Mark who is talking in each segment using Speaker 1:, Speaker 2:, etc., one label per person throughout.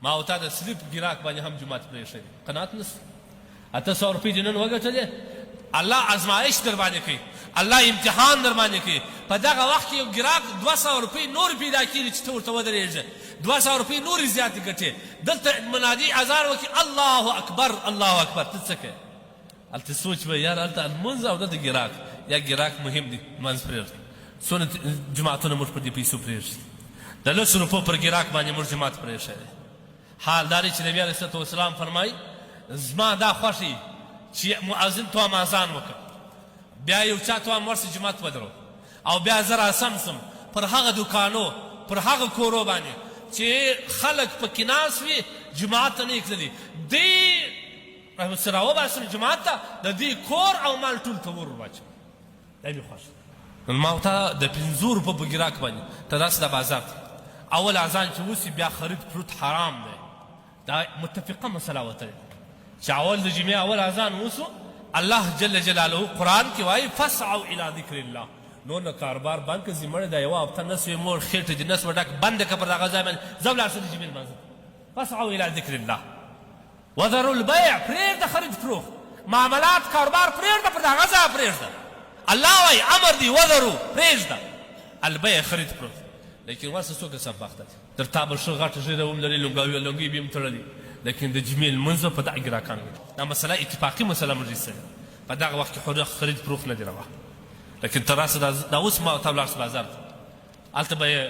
Speaker 1: ما او تا د سلیپ ګراک باندې هم جومات پرېښی دی، قناعت نشته. 800 روپۍ دې نن وګټلې، الله ازمایش در باندې کوي، الله امتحان در باندې کوي. په دغه وخت کې یو ګراک 200 روپۍ نورې پیدا کېږي چې ته ورته ودرېږې، 200 روپۍ نورې زیاتې ګټې. دلته منادي اذان وکړي، الله اکبر، الله اکبر، ته څه کوې؟ هلته سوچ وایي یاره هلته لمونځ او دلته ګراک، یا ګراک مهم دی، لمانځ پرېږده. څونه جوماتونه موږ پر دې پیسو پرېږدي؟ د لسو روپو پر ګراک باندې موږ جومات پرېښی دی. حال دا دی چې نبي علیه الصلوة والسلام فرمایي، زما دا خوښي چې مؤذن ته هم اذان وکړ، بیا یو چا ته هم ورسه جومات ودرو، او بیا زه راسم سم پر هغه دوکانو، پر هغه کورو باندې چې خلک پکې ناست وي، جومات ته نه یې تللي، دی څه راوباسم جومات ته، د دوی کور او مال ټول ته ور واچوم، دا مې خوښ ده. نن ما او تا د پنځو روپو په ګراک باندې ته راسه د بازار ته، اول اذان چې وسي بیا خرید پروت حرام دی، دا متفقه مسله وتلې ده چې اول د جمعې اول اذان وسو، الله جل جلاله قرآن کې وایي فسعوا الی ذکر الله. نور نه کاربار بند که زمړی دا یوه هفته نه سوې مور خېټه دې نه سوه ډک، بنده که پر دغه ځای باندې ځه ولاړ شه د جمعې لمانځه ته. فسعوا الی ذکر الله وذروا البيع، پرېږده خرید فروخت، معاملات کاروبار پرېږده، پر دغه ځای پرېږده. الله وایي امر دی وذرو، پرېږده البيع خرید فروخت. لیکن ورسه څو کسان په اخته دي، تر تا به ښه غټه ږیره هم لري، لونګۍ به هم تړلې، لیکن د جمعې لمونځ به په دغه ګراکانو وي. دا مسله اتفاقي مسله موږ ایستلې، په دغه وخت کې حر خرید فروخت نه دی روا. لیکن ته راسه دا اوس ما ته ولاړ شه بازار ته، هلته به یې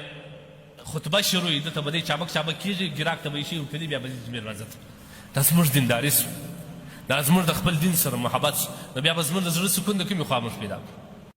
Speaker 1: خطبه شروع وي، دلته به دی چابک چابک کېږي، ګراک ته به یې شی ورکوي، بیا به ځي جمعې لمانځه ته. دا زموږ دینداري شو، دا زموږ د خپل دین سره محبت شو، نو بیا به زموږ د زړه سکون د کومې خوا موږ پیدا کړو؟